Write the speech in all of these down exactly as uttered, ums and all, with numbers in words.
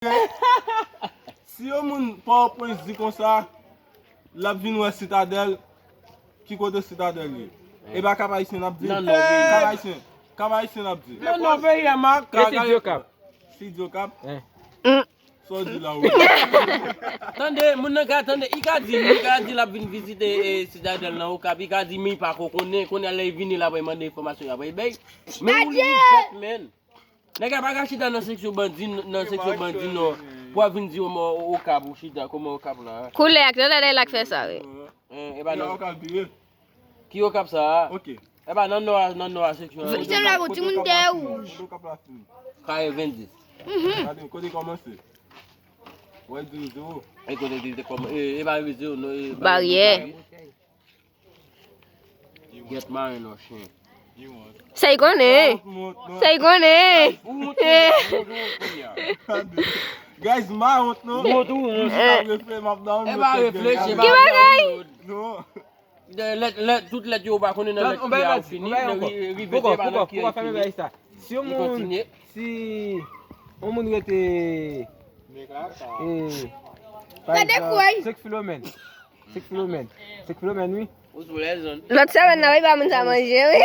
Si yon moun Pòtoprens di konsa, l ap vin wè Sitadèl, ki kote Sitadèl ye? E pa Kap Ayisyen n ap di? Nan nò peyi. Kap Ayisyen. Kap Ayisyen n ap di. Nan nò peyi a, Mak. E si di Okap? Si di Okap? Sa w di la, wi. Tande, moun nan ka tande, li ka di, li ka di l ap vin vizite, eh, Sitadèl nan Okap, li ka di, men li pa ko konnen, kounye a lè li vini la, pou l mande enfòmasyon, y ap bay. Men ou li fèt, men. Nèg la pa ka chita nan seksyon bandi, nan seksyon bandi, non. Pou ap vin di, o, o, Okap, ou chita, kòman Okap la? Koulè ak, lè lè lè l ak fè sa, wi. Eh, e pa nan Okap li ye. Ki Okap sa a? Ok. E pa nan nò a, nan nò a seksyon an. Seksyon la, bon, timoun dèyè ou. Kote Okap la fin? Kare venndis. Mhm. Gade, kote kòmanse? Wè, di zewo. E kote di te kòman, e, e pa rive zewo, non, e ba rive kare. Gyèt maren non, chen. Sa y konnen. Sa y konnen. Ou wont kounye a, ou wont kounye a. Guys, m pa wont non. Ou wont, ou wont. M ap refle, m ap download. E pa reflechi, e pa download. Non. Lè, lè, tout lèt yo ou pa konnen nan lèt ki a ou fini, men ri-, rive te pa nan ki a ou fini. Si yon moun, si yon moun rete, eh, pa egzanp, Senk Filomèn. Senk Filomèn. Senk Filomèn, wi. Ou sou lèzòn. Lòt semèn nan, wi, ba moun sa manje, wi.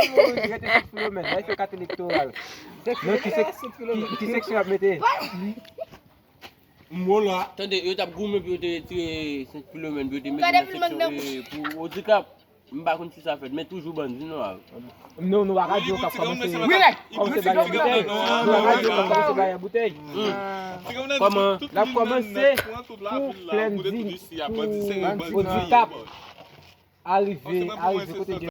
Rete Senk Filomèn, la, se kat elektoral. Non, ki sek-, ki, ki seksyon y ap mete? M la. Tande, yo t ap goumen pou yo te retire Senk Filomèn, pou yo te mete nan seksyon, eh, pou andikap. M pa konn si sa fèt, men toujou bandi, non, a. Non, nou pa ka di Okap kòmanse. Wi, nèg. Kòmanse bagay boutèy. Nou pa ka di Okap kòmanse bagay boutèy. Kòman? L ap kòmanse pou plèn di, pou andikap. Arive, arive kote